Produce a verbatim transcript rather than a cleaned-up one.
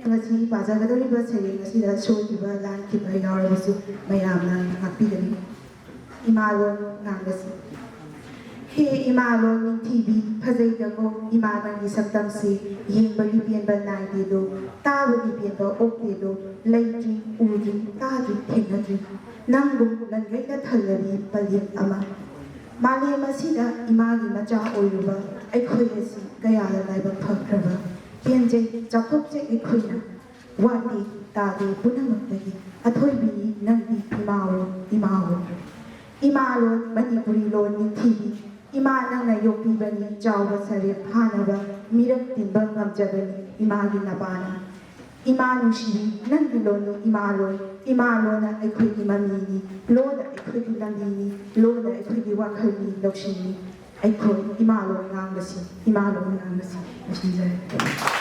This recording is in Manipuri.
ꯉꯁꯤ ꯄꯥꯖꯒꯗꯧꯔꯤꯕ ꯁꯩꯔꯦꯡ ꯑꯁꯤꯗ ꯁꯣꯏꯈꯤꯕ ꯂꯥꯟꯈꯤꯕ ꯌꯥꯎꯔꯕꯁꯨ ꯃꯌꯥꯝꯅ ꯉꯥꯛꯄꯤꯒꯅꯤ꯫ ꯏꯃꯥꯂꯣꯟ ꯉꯥꯡꯕꯁꯤ꯫ ꯍꯦ ꯏꯃꯥꯂꯣꯟ ꯅꯤꯡꯊꯤꯕꯤ, ꯐꯖꯩꯗꯀꯣ ꯏꯃꯥ ꯅꯪꯒꯤ ꯁꯛꯇꯝꯁꯤ꯫ ꯌꯦꯡꯕꯒꯤ ꯄꯦꯟꯕ ꯅꯥꯏꯗꯦꯗꯣ, ꯇꯥꯕꯒꯤ ꯄꯦꯟꯕ ꯑꯣꯛꯇꯦꯗꯣ꯫ ꯂꯩꯇ꯭ꯔꯤ, ꯎꯗ꯭ꯔꯤ, ꯇꯥꯗ꯭ꯔꯤ, ꯊꯦꯡꯅꯗ꯭ꯔꯤ꯫ ꯅꯪꯕꯨ ꯅꯪꯒꯩꯅ ꯊꯜꯂꯕꯤ ꯄꯂꯦꯝ ꯑꯃ꯫ ꯃꯥꯂꯦꯝ ꯑꯁꯤꯗ ꯏꯃꯥꯒꯤ ꯃꯆꯥ ꯑꯣꯏꯔꯨꯕ ꯑꯩꯈꯣꯏ ꯑꯁꯤ ꯀꯌꯥꯗ ꯂꯥꯏꯕꯛ ꯐꯈ꯭ꯔꯕ꯫ ꯄꯦꯟꯖꯩ, ꯆꯥꯎꯊꯣꯛꯆꯩ ꯑꯩꯈꯣꯏꯅ꯫ ꯋꯥꯠꯂꯤ ꯇꯥꯗꯦ ꯄꯨꯝꯅꯃꯛꯇꯒꯤ꯫ ꯑꯊꯣꯏꯕꯤꯅꯤ ꯅꯪꯗꯤ ꯏꯃꯥꯑꯣ, ꯏꯃꯥꯑꯣ꯫ ꯏꯃꯥ ꯂꯣꯟ, ꯃꯅꯤꯄꯨꯔꯤ ꯂꯣꯟ ꯅꯤꯡꯊꯤꯕꯤ꯫ ꯏꯃꯥ ꯅꯪꯅ ꯌꯣꯛꯄꯤꯕꯅꯤ, ꯆꯥꯎꯕ ꯁꯔꯦꯞ ꯐꯥꯅꯕ ꯃꯤꯔꯛ ꯇꯤꯟꯕ ꯉꯝꯖꯕꯅꯤ ꯏꯃꯥꯒꯤ ꯅꯄꯥꯅ꯫ ꯏꯃꯥ ꯅꯨꯡꯁꯤꯕꯤ, ꯅꯪꯒꯤ ꯂꯣꯟꯅꯤ ꯏꯃꯥ ꯂꯣꯟ꯫ ꯏꯃꯥ ꯂꯣꯟꯅ ꯑꯩꯈꯣꯏꯒꯤ ꯃꯃꯤꯅꯤ, ꯂꯣꯟꯅ ꯑꯩꯈꯣꯏꯒꯤ ꯂꯝꯕꯤꯅꯤ, ꯂꯣꯟꯅ ꯑꯩꯈꯣꯏꯒꯤ ꯋꯥꯈꯜꯅꯤ, ꯂꯧꯁꯤꯡꯅꯤ꯫ ꯑꯩꯈꯣꯏ ꯏꯃꯥ ꯂꯣꯟ ꯉꯥꯡꯕꯁꯤ, ꯏꯃꯥ ꯂꯣꯟ ꯉꯥꯡꯕꯁꯤ꯫ ꯂꯣꯏꯁꯤꯟꯖꯔꯦ꯫